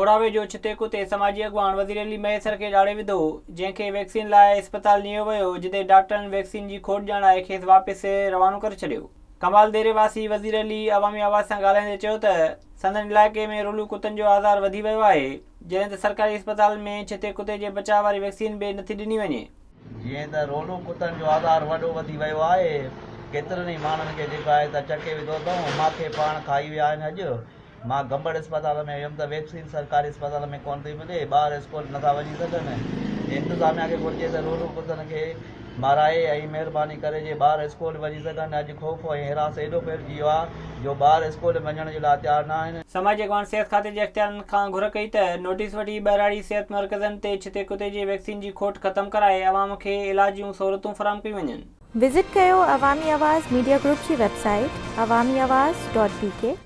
کوڙا ويجهو ڇتي ڪتي سماجي اڳواڻ وزير علي مهيسر کي ڏاڙهي وڌو، جنهن کي ويڪسين لاء اسپتال نيو ويو، جتي ڊاڪٽرن ويڪسين جي کوٽ ڄاڻائي کيس واپس روانو ڪري ڇڏيو. ڪمال ديري واسي وزير علي عوامي آواز سان ڳالهائيندي چيو ته سندن علائقي ۾ رولو ڪتن جو آزار وڌي ويو آهي، جڏهن ته سرڪاري اسپتالن ۾ ڇتي ڪتي جي بچاء واري ويڪسين به نٿي ڏني وڃي. جيئن ته رولو ڪتن جو آزار وڏو وڌي ويو آهي، ڪيترن ئي ماڻهن کي جيڪو آهي ته چڪي وڌو اٿئون، ماکي پاڻ کائي ويا آهن اڄ مان گمبٽ اسپتال ۾ ويم ته ويڪسين سرڪاري اسپتال ۾ ڪونه ٿي ملي، ٻار اسڪول نٿا وڃي سگهن، انتظاميا کي گهرجي ته رولو ڪتن کي مارائي ۽ مهرباني ڪري جي ٻار اسڪول وڃي سگهن، اڄ خوف ۽ هراس ايڏو ڦهلجي ويو آهي جو ٻار اسڪول وڃڻ جي لاء تيار نه آهن. سماجي اڳواڻ صحت کاتي جي اختيارين کان گهر ڪئي ته نوٽيس وٺي ٻهراڙي صحت مرڪزن تي ڇتي ڪتي جي ويڪسين جي کوٽ ختم ڪرائي عوام کي علاج جون سهولتون فراهم ڪيون وڃن. وزٽ ڪيو عوامي آواز ميڊيا گروپ جي website Awami Awaz dot B K.